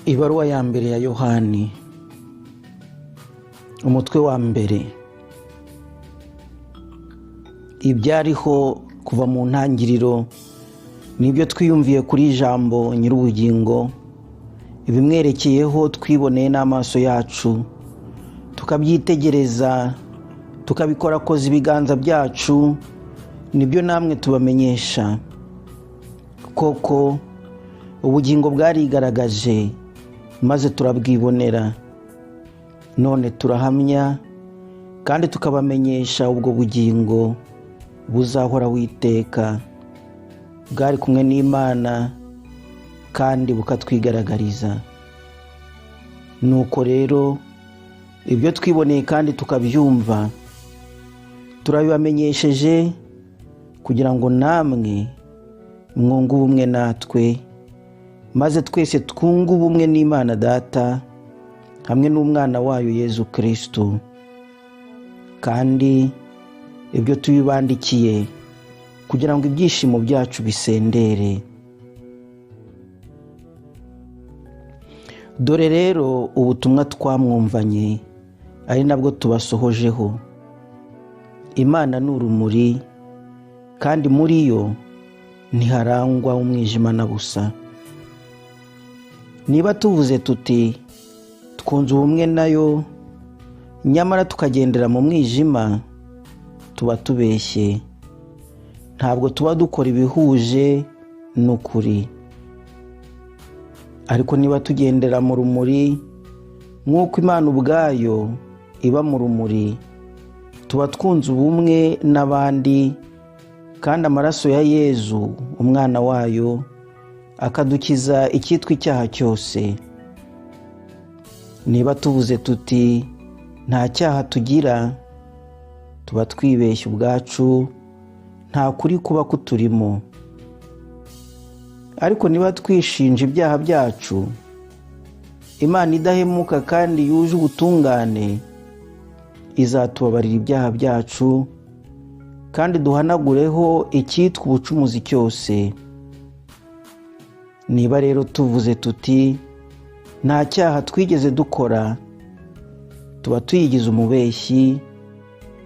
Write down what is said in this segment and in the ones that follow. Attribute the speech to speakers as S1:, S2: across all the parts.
S1: Ibaruwa ya mbere ya Yohani, umutwe wa mbere. Ibyariho kuva mu ntangiriro nibyo twiyumviye kuri Ijambo nyir'ubugingo, ibimwerekeyeho twiboneye n'amaso yacu, tukabyitegereza, tukabikorakoza ibiganza byacu, nibyo namwe tubamenyesha. Koko ubugingo bwarigaragaje maze turabwibonera, none turahamya kandi tukabamenyesha ubwo bugingo buzahoraho iteka, bwari kumwe n'Imana kandi bukatwigaragariza. Nuko rero ibyo twiboneye kandi tukabyumva turabibamenyesheje kugira ngo namwe mwunge ubumwe natwe, maze twese twunge ubumwe n'Imana Data hamwe n'umwana wayo Yezu Kristu. Kandi ibyo tubibandikiye kugira ngo ibyishimo byacu bisendere. Dore rero ubutumwa twamwumvanye ari nabwo tubasohojeho. Imana ni urumuri, kandi muri yo ntiharangwa umwijima na busa. Niba tuvuze tuti twunze ubumwe nayo, nyamara tukagendera mu mwijima, tuba tubeshye, ntabwo tuba dukora ibihuje n'ukuri. Ariko niba tugendera mu rumuri nk'uko Imana ubwayo iba mu rumuri, tuba twunze ubumwe n'abandi, kandi amaraso ya Yezu umwana wayo akadukiza icyitwa icyaha cyose. Niba tuvuze tuti nta cyaha tugira, tuba twibeshya ubwacu, nta kuri kuba kuturimo. Ariko niba twishinja ibyaha byacu, Imana idahemuka kandi yuje ubutungane izatubabarira ibyaha byacu, kandi duhanagureho icyitwa ubucumuzi cyose. Niba rero tuvuze tuti nta cyaha twigeze dukora, tuba tuyigize umubeshyi,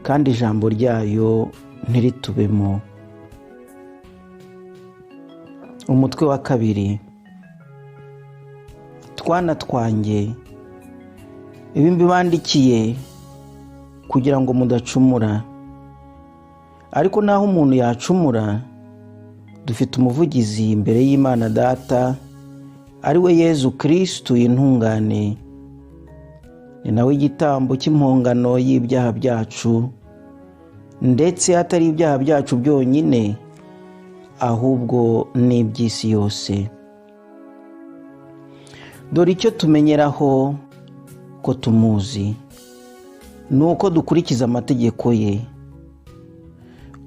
S1: kandi ijambo ryayo ntiritubemo. Umutwe wa kabiri. Twana twanjye, ibi mbibandikiye kugira ngo mudacumura. Ariko naho umuntu yacumura, dufite umuvugizi imbere y'Imana Data, ari we Yezu Kristu intungane. Ni nawe igitambo cy'impongano y'ibyaha byacu, ndetse atari ibyaha byacu byonyine, ahubwo n'iby'isi yose. Dore icyo tumenyeraho ko tumuzi, ni uko dukurikiza amategeko ye.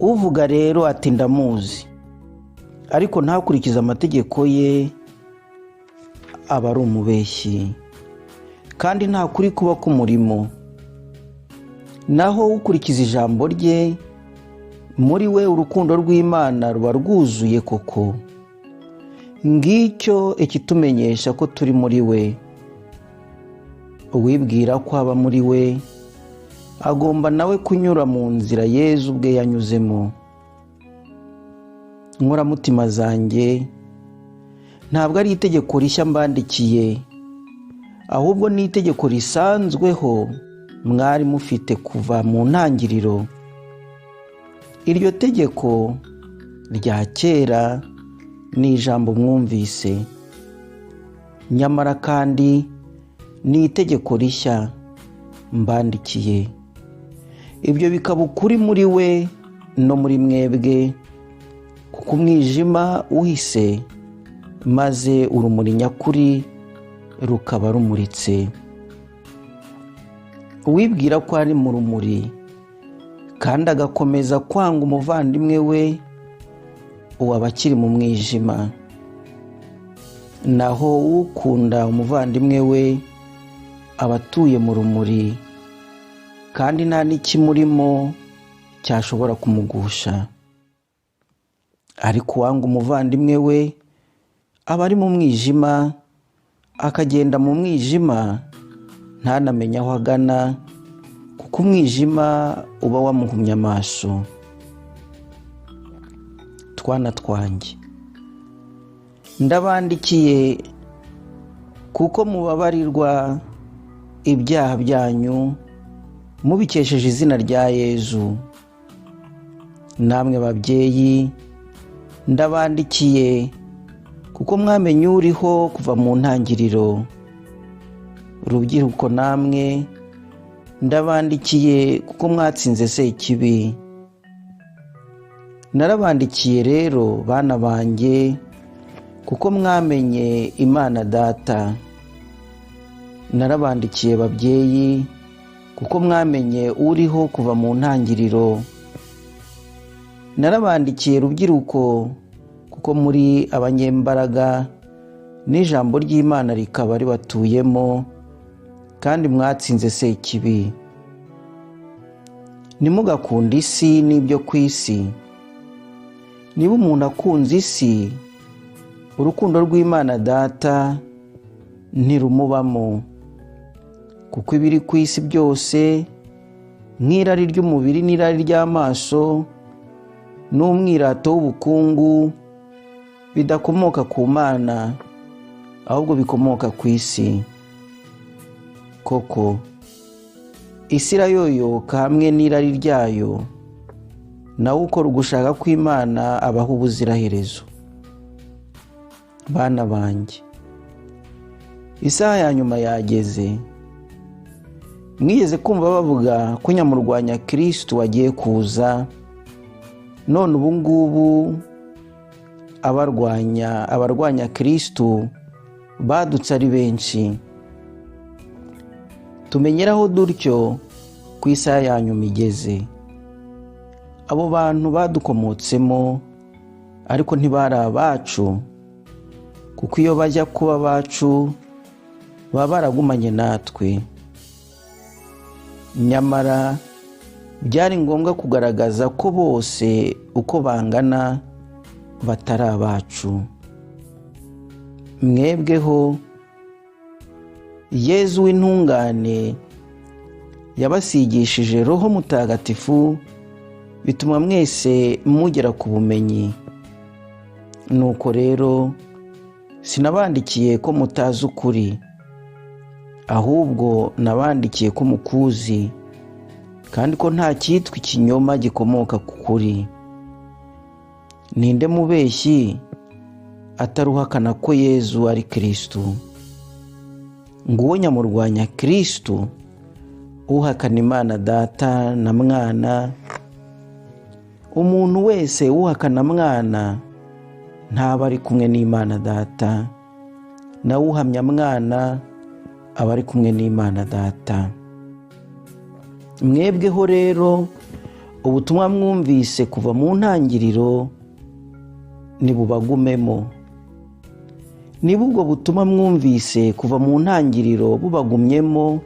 S1: Uvuga rero ati ndamuzi, ariko ntakurikize amategeko ye, aba ari umubeshyi, kandi nta kuri kuba k'umurimo. Naho ukurikiza ijambo rye, muri we urukundo rw'Imana ruba rwuzuye koko. Ngicyo ikitumenyesha ko turi muri we. Uwibwira ko aba muri we agomba nawe kunyura mu nzira Yezu ubwe yanyuzemo. Nkoramutima zanjye, ntabwo ari itegeko rishya mbandikiye, ahubwo ni itegeko risanzweho mwari mufite kuva mu ntangiriro. Iryo tegeko rya kera ni ijambo mwumvise, nyamara kandi ni itegeko rishya mbandikiye. Ibyo bikaba ukuri muri we no muri mwebwe, kuko umwijima uhise maze urumuri nyakuri rukaba rumuritse. Uwibwira ko ari mu rumuri kandi agakomeza kwanga umuvandimwe we, uwo aba akiri mu mwijima. Naho ukunda umuvandimwe we aba atuye mu rumuri, kandi nta n'ikimurimo cyashobora kumugusha. Ariko uwanga umuvandimwe we aba ari mu mwijima, akagenda mu mwijima ntanamenye aho agana, kuko umwijima uba wamuhumye amaso. Twana twanjye, ndabandikiye kuko mubabarirwa ibyaha byanyu mubikesheje izina rya Yezu. Namwe babyeyi, ndabandikiye kuko mwamenye uriho kuva mu ntangiriro. Rubyiruko namwe, ndabandikiye kuko mwatsinze Sekibi. Narabandikiye rero bana banjye, kuko mwamenye Imana Data. Narabandikiye babyeyi, kuko mwamenye uriho kuva mu ntangiriro. Narabandikiye rubyiruko, kuko muri abanyembaraga, n'ijambo ry'Imana rikaba ribatuyemo, kandi mwatsinze Sekibi. Ntimugakunde isi n'ibyo ku isi. Niba umuntu akunze isi, urukundo rw'Imana Data ntirumubamo, kuko ibiri ku isi byose, nk'irari ry'umubiri n'irari ry'amaso n'umwirato w'ubukungu, bidakomoka ku Mana, ahubwo bikomoka ku isi. Koko isi irayoyoka hamwe n'irari ryayo, nawe ukora ugushaka kw'Imana abaho ubuziraherezo. Bana banjye, isaha ya nyuma yageze. Mwigeze kumva bavuga ko nyamurwanya Kirisitu agiye kuza, none ubu ngubu abarwanya Kirisitu badutse ari benshi. Tumenyeraho dutyo ku isaha ya nyuma igeze. Abo bantu badukomotsemo, ariko ntibari abacu, kuko iyo bajya kuba abacu baba baragumanye natwe. Nyamara byari ngombwa kugaragaza ko bose uko bangana batari abacu. Mwebweho Yezu w'intungane yabasigishije Roho Mutagatifu, bituma mwese mugera ku bumenyi. Nuko rero sinabandikiye ko mutazi ukuri, ahubwo nabandikiye ko mukuzi, kandi ko nta cyitwa ikinyoma gikomoka ku kuri. Ninde mubeshyi ataruhakana ko Yezu ari Kirisitu? Nguwo nyamurwanya Kirisitu, uhakana Imana Data na Mwana. Umuntu wese uhakana Mwana ntaba ari kumwe n'Imana Data, nawe uhamya Mwana aba ari kumwe n'Imana Data. Mwebweho rero ubutumwa mwumvise kuva mu ntangiriro nibubagumemo. Niba ubwo butumwa mwumvise kuva mu ntangiriro bubagumyemo,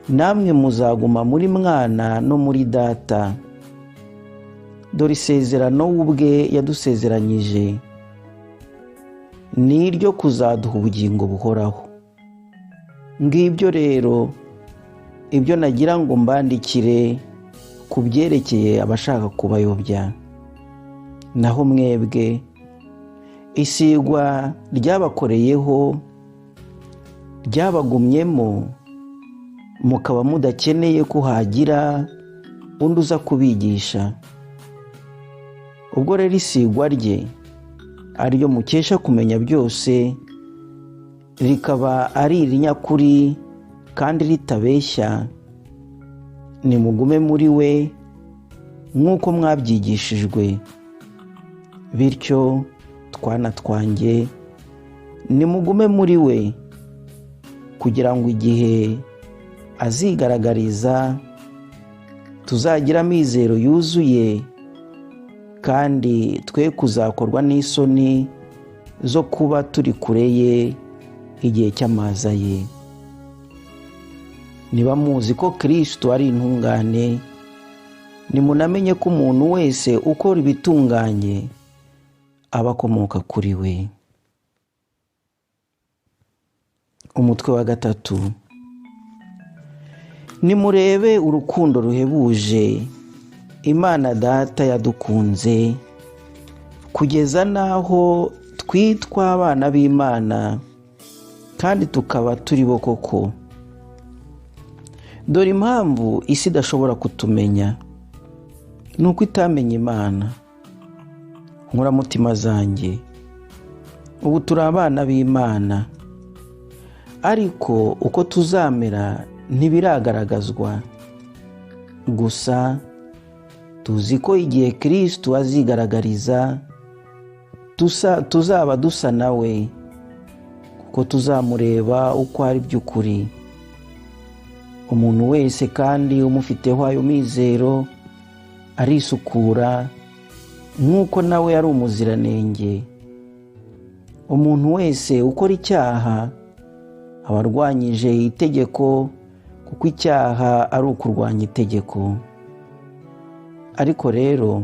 S1: namwe muzaguma muri Mwana no muri Data. Dore isezerano we ubwe yadusezeranyije, ni iryo kuzaduha ubugingo buhoraho. Ngibyo rero ibyo nagira ngo mbandikire ku byerekeye abashaka kubayobya. Naho mwebwe, isigwa ryabakoreyeho ryabagumyemo, mukaba mudakeneye ko hagira undi uza kubigisha. Ubwo rero isigwa rye ariryo mukesha kumenya byose, rikaba ari irinyakuri kandi ritabeshya, nimugume muri we nk'uko mwabyigishijwe. Bityo twana twanjye, nimugume muri we, kugira ngo igihe azigaragariza tuzagira amizero yuzuye, kandi twe kuzakorwa n'isoni zo kuba turi kure ye igihe cy'amaza ye. Niba muzi ko Kristo ari intungane, nimunamenye ko umuntu wese ukora ibitunganye aba akomoka kuri we. Umutwe wa 3. Nimurebe urukundo ruhebuje Imana Data yadukunze, kugeza n'aho twitwa abana b'Imana kandi tukaba turi bo koko. Dore impamvu isi idashobora kutumenya, ni uko itamenya Imana. Nkoramutima zanjye, ubu turi abana b'Imana, ariko uko tuzamera ntibiragaragazwa. Gusa tuzi ko igihe Kristo azigaragariza tuzaba dusa nawe, kuko tuzamureba uko ari by'ukuri. Umuntu wese kandi umufiteho ayo mizero arisukura nk'uko nawe ari umuziranenge. Umuntu wese ukora icyaha aba arwanyije itegeko, kuko icyaha ari ukurwanya itegeko. Ariko rero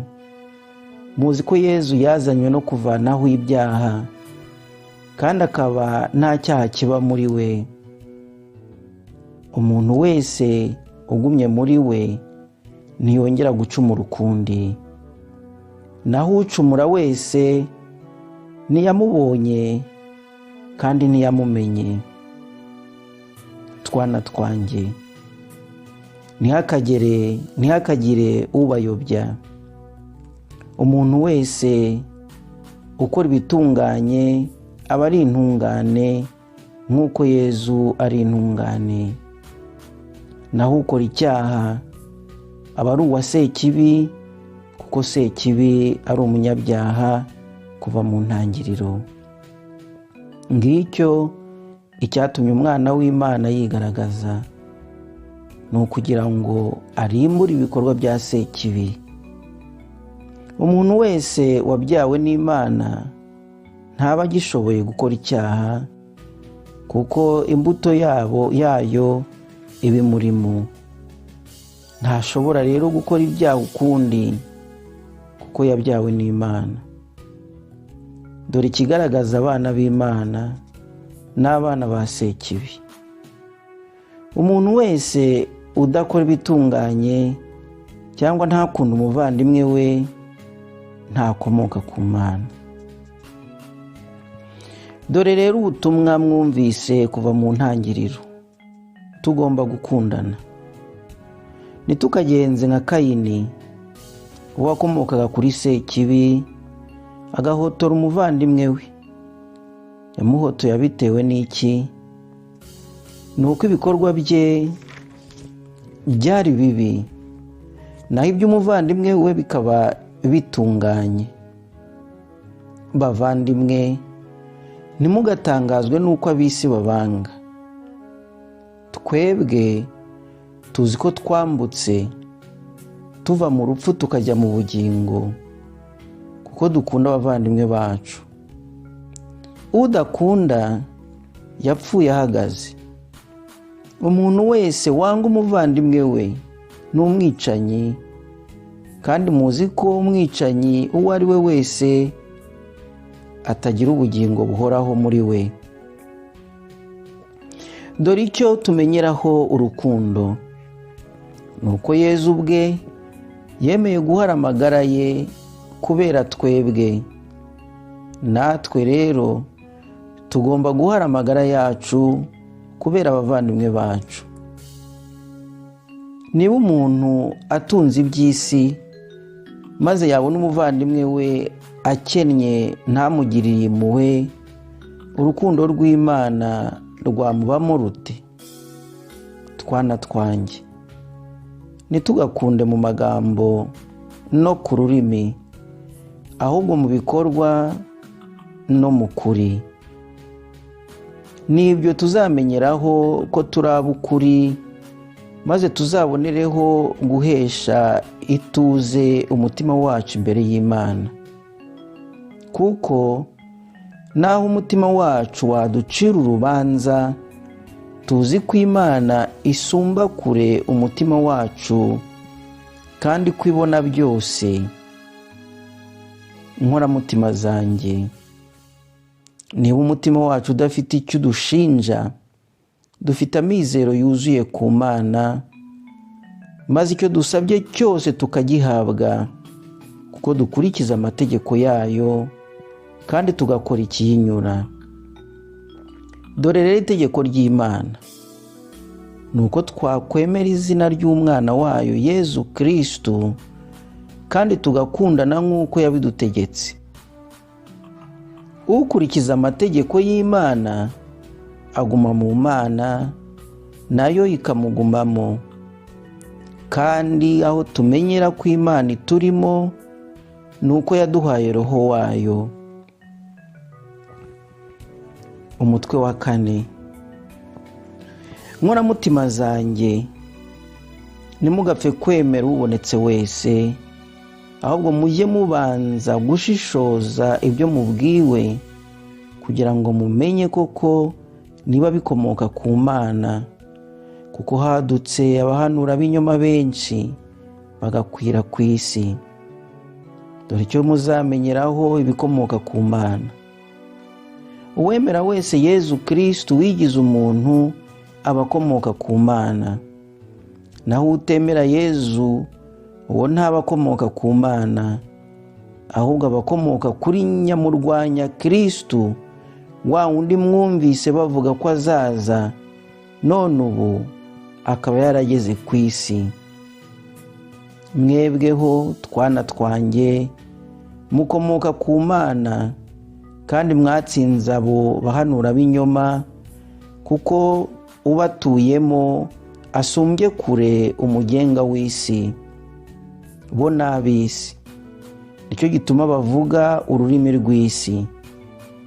S1: muzi ko Yezu yazanywe no kuvanaho ibyaha, kandi akaba nta cyaha kiba muri we. Umuntu wese ugumye muri we ntiyongera gucumura ukundi, naho ucumura wese ntiyamubonye kandi ntiyamumenye. Twana twanjye, ntihakagire ubayobya. Umuntu wese ukora ibitunganye aba ari intungane nk'uko Yezu ari intungane. Naho ukora icyaha aba ari uwa Sekibi, kuko Sekibi ari umunyabyaha kuva mu ntangiriro. Ngicyo icyatumye Umwana w'Imana yigaragaza, ni ukugira ngo arimbure ibikorwa bya Sekibi. Umuntu wese wabyawe n'Imana ntaba agishoboye gukora icyaha, kuko imbuto yayo ibimurimo. Ntashobora rero gukora ibyaha ukundi, kuko yabyawe n'Imana. Dore ikigaragaza abana b'Imana n'abana ba Sekibi. Umuntu wese udakora ibitunganye cyangwa ntakunde umuvandimwe we ntakomoka ku Mana. Dore rero ubutumwa mwumvise kuva mu ntangiriro, tugomba gukundana. Ntitukagenze nka Kayini, uwakomokaga kuri Sekibi agahotora umuvandimwe we. Yamuhotoye abitewe n'iki? Ni uko ibikorwa bye byari bibi, naho iby'umuvandimwe we bikaba bitunganye. Bavandimwe, ntimugatangazwe n'uko ab'isi babanga. Twebwe tuzi ko twambutse tuva mu rupfu tukajya mu bugingo, kuko dukunda abavandimwe bacu. Udakunda yapfuye ahagaze. Umuntu wese wanga umuvandimwe we ni umwicanyi, kandi muzi ko umwicanyi uwo ari we wese atagira ubugingo buhoraho muri we. Dore icyo tumenyeraho urukundo, ni uko Yezu ubwe yemeye guhara amagara ye kubera twebwe. Natwe rero tugomba guhara amagara yacu kubera abavandimwe bacu. Niba umuntu atunze iby'isi maze yabona umuvandimwe we akennye ntamugirire impuhwe, urukundo rw'Imana rwamubamo rute? Twana twanjye, ntitugakunde mu magambo no ku rurimi, ahubwo mu bikorwa no mu kuri. Nibyo tuzamenyeraho ko turi ab'ukuri, maze tuzabonereho guhesha ituze umutima wacu imbere y'Imana. Kuko naho umutima wacu waducira urubanza, tuzi ko Imana isumba kure umutima wacu kandi ko ibona byose. Nkoramutima zanjye, niba umutima wacu udafite icyo udushinja, Dufite amizero yuzuye ku Mana, maze icyo dusabye cyose tukagihabwa, kuko dukurikiza amategeko yayo kandi tugakora ikiyinyura. Dore rero itegeko ry'Imana ni uko twakwemera izina ry'umwana wayo Yezu Kirisitu, kandi tugakundana nk'uko yabidutegetse. Ukurikiza amategeko y'Imana aguma mu Mana, nayo ikamugumamo. Kandi aho tumenyera ko Imana iturimo ni uko yaduhaye Roho wayo. Umutwe wa kane. Nkoramutima zanjye, ntimugapfe kwemera ubonetse wese, ahubwo mujye mubanza gushishoza ibyo mubwiwe, kugira ngo mumenye koko niba bikomoka ku Mana, kuko hadutse abahanura b'inyoma benshi bagakwira ku isi. Dore icyo muzamenyeraho ibikomoka ku Mana: uwemera wese Yezu Kirisitu wigize umuntu aba akomoka ku Mana, naho utemera Yezu uwo ntaba akomoka ku Mana, ahubwo aba akomoka kuri nyamurwanya Kirisitu, wa wundi mwumvise bavuga ko azaza, none ubu akaba yarageze ku isi. Mwebweho twana twanjye, mukomoka ku Mana, kandi mwatsinze abo bahanura b'inyoma, kuko ubatuyemo asumbye kure umugenga w'isi. Bo ni ab'isi, nicyo gituma bavuga ururimi rw'isi,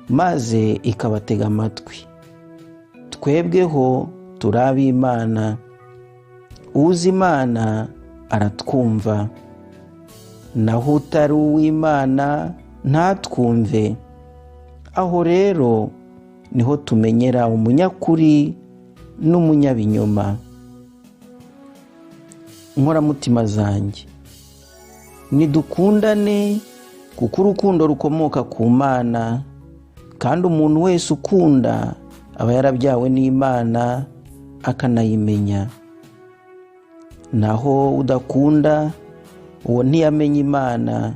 S1: maze ikabatega amatwi. Twebweho turi ab'Imana, uzi Imana aratwumva, naho utari uw'Imana ntatwumve. Aho rero niho tumenyera umunyakuri n'umunyabinyoma. Nkoramutima zanjye, nidukundane, kuko urukundo rukomoka ku Mana, kandi umuntu wese ukunda aba yarabyawe n'Imana akanayimenya. Naho udakunda uwo ntiyamenya Imana,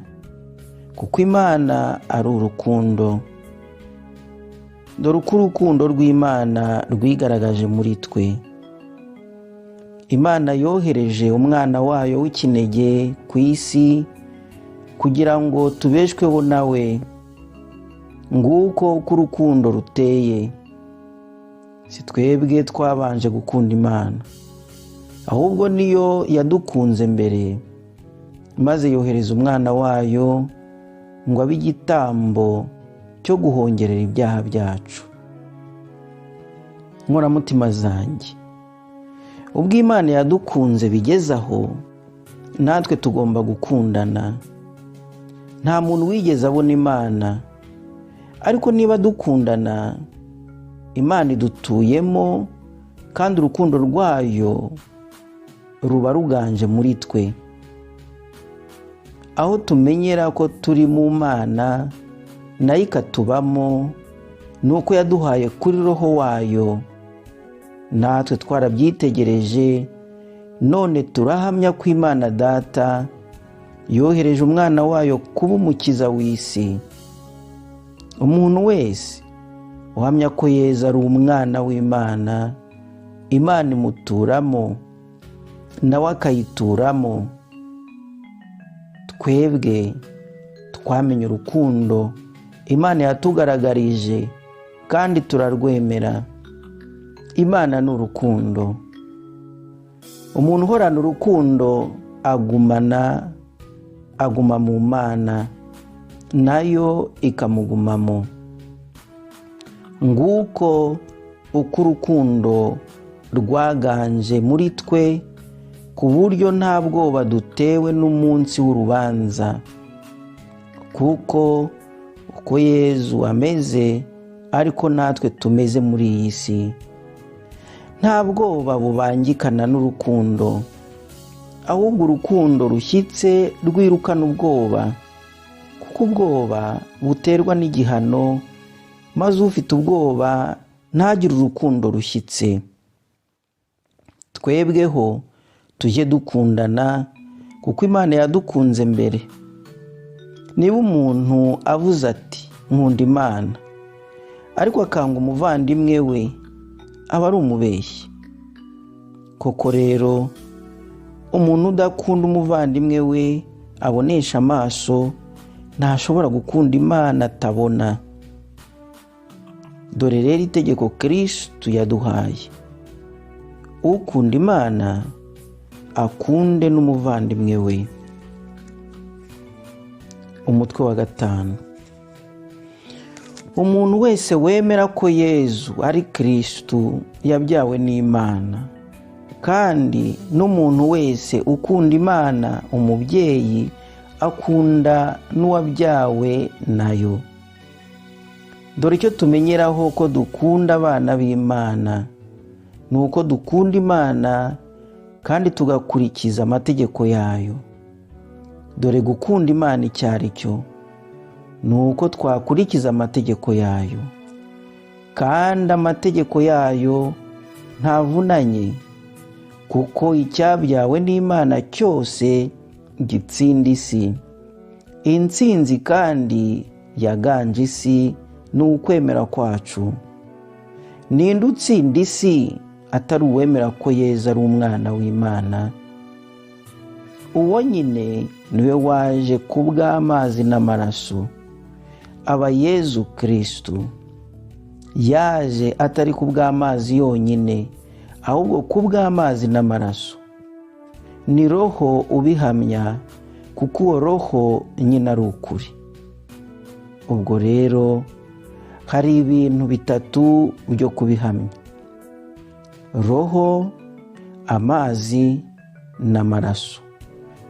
S1: kuko Imana ari urukundo. Dore uko urukundo rw'Imana rwigaragaje muri twe: Imana yohereje umwana wayo w'ikinege ku isi kugira ngo tubeshweho nawe. Nguko uko urukundo ruteye. Si twebwe twabanje gukunda Imana, ahubwo niyo yadukunze mbere, maze yohereza umwana wayo ngo abe igitambo cyo guhongerera ibyaha byacu. Nkoramutima zanjye, ubwo Imana yadukunze bigeze aho, natwe tugomba gukundana. Nta muntu wigeze abona Imana, ariko niba dukundana, Imana idutuyemo, kandi urukundo rwayo ruba ruganje muri twe. Aho tumenyera ko turi mu Mana nayo ikatubamo, ni uko yaduhaye kuri Roho wayo. Natwe twarabyitegereje, none turahamya ko Imana Data yohereje umwana wayo kuba umukiza w'isi. Umuntu wese uhamya ko Yezu ari umwana w'Imana, Imana imuturamo nawe akayituramo. Twebwe twamenye urukundo Imana yatugaragarije kandi turarwemera. Imana ni urukundo. Umuntu uhorana urukundo aguma mu Mana, nayo ikamugumamo. Nguko uko urukundo rwaganje muri twe, ku buryo nta bwoba dutewe n'umunsi w'urubanza, kuko uko Yezu ameze ariko natwe tumeze muri iyi si. Nta bwoba bubangikana n'urukundo, ahubwo urukundo rushyitse rwirukana ubwoba, kuko ubwoba buterwa n'igihano, maze ufite ubwoba ntagire urukundo rushyitse. Twebweho tujye dukundana kuko Imana yadukunze mbere. Niba umuntu avuze ati nkunda Imana, ariko akanga umuvandimwe we, aba ari umubeshyi. Koko rero umuntu udakunda umuvandimwe we abonesha amaso ntashobora gukunda Imana atabona. Dore rero itegeko Kristu yaduhaye: ukunda Imana akunde n'umuvandimwe we. Umutwe wa 5. Umuntu wese wemera ko Yezu ari Kristu yabyawe n'Imana, kandi n'umuntu wese ukunda Imana umubyeyi akunda n'uwabyawe nayo. Dore icyo tumenyeraho ko dukunda abana b'Imana ni uko dukunda Imana kandi tugakurikiza amategeko yayo. Dore gukunda Imana icyo ari cyo ni uko twakurikiza amategeko yayo, kandi amategeko yayo ntavunanye, kuko icyabyawe n'Imana cyose gitsinda isi. Intsinzi kandi yaganje isi ni ukwemera kwacu. Ninde utsinda isi atari uwemera ko Yezu ari umwana w'Imana? Uwo nyine niwe waje ku bw'amazi n'amaraso, aba Yezu Kristu. Yaje atari ku bw'amazi yonyine, ahubwo ku bw'amazi n'amaraso. Ni Roho ubihamya, kuko uwo Roho nyine ari ukuri. Ubwo rero hari ibintu bitatu byo kubihamya: Roho, amazi n'amaraso,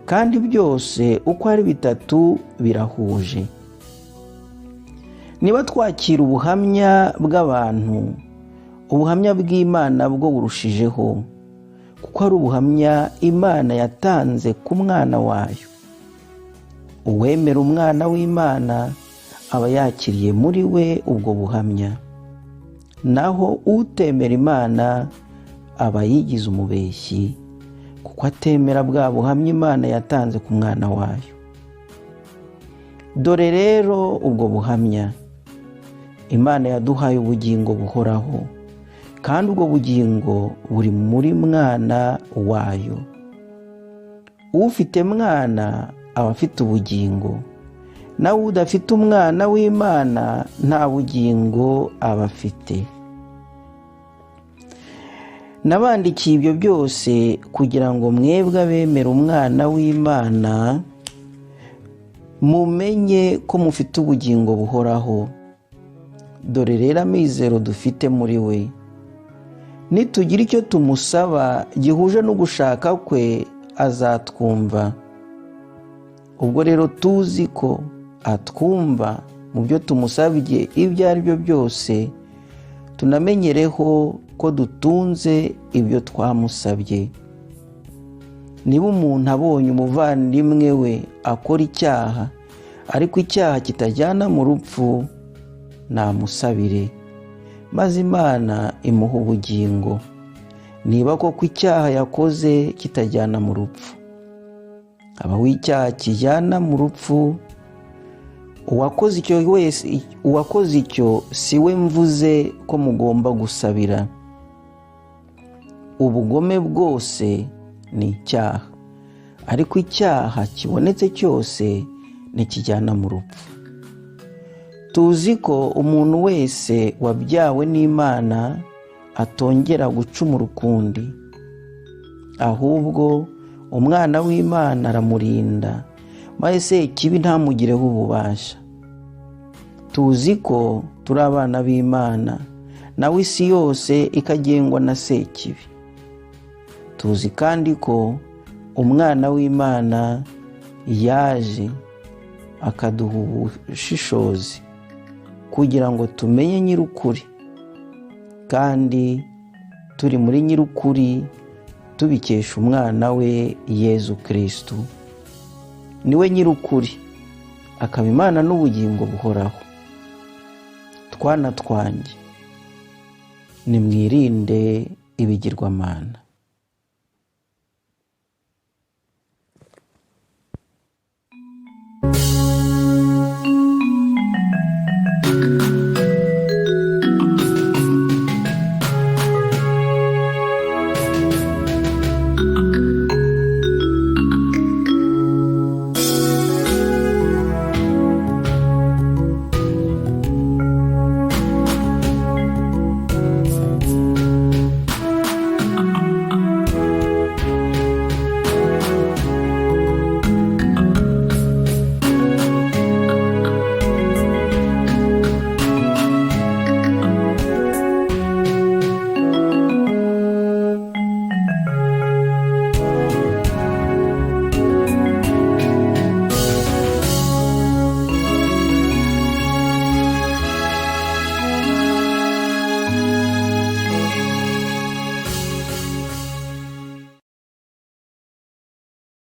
S1: kandi byose uko ari bitatu birahuje. Niba twakira ubuhamya bw'abantu, ubuhamya bw'Imana bwo burushijeho, kuko ari ubuhamya Imana yatanze ku mwana wayo. Uwemera umwana w'Imana aba yakiriye muri we ubwo buhamya, naho utemera Imana aba yigize umubeshyi, kuko atemera bwa buhamya Imana yatanze ku mwana wayo. Dore rero ubwo buhamya: Imana yaduhaye ubugingo buhoraho, kandi ubwo bugingo buri muri mwana wayo. Ufite mwana aba afite ubugingo, nawe udafite umwana w'Imana nta bugingo aba afite. Nabandikiye ibyo byose kugira ngo mwebwe abemera umwana w'Imana mumenye ko mufite ubugingo buhoraho. Dore rero amizero dufite muri we: nitugira icyo tumusaba gihuje n'ugushaka kwe, azatwumva. Ubwo rero tuzi ko atwumva mu byo tumusabye ibyo ari byo byose, tunamenyereho ko dutunze ibyo twamusabye. Niba umuntu abonye umuvandimwe we akora icyaha, ariko icyaha kitajyana mu rupfu, namusabire, maze Imana imuha ubugingo, niba koko icyaha yakoze kitajyana mu rupfu. Habaho icyaha kijyana mu rupfu, uwakoze icyo wese, uwakoze icyo si we mvuze ko mugomba gusabira. Ubugome bwose ni icyaha, ariko icyaha kibonetse cyose ntikijyana mu rupfu. Tuzi ko umuntu wese wabyawe n'Imana atongera gucumura ukundi, ahubwo umwana w'Imana aramurinda, maze Sekibi ntamugireho ububasha. Tuzi ko turi abana b'Imana, nawe isi yose ikagengwa na Sekibi. Tuzi kandi ko umwana w'Imana yaje akaduha ubushishozi kugira ngo tumenye nyir'ukuri, kandi turi muri nyir'ukuri tubikesha umwana we Yezu Kristu. Niwe nyir'ukuri, akaba Imana n'ubugingo buhoraho. Twana twanjye, nimwirinde ibigirwamana.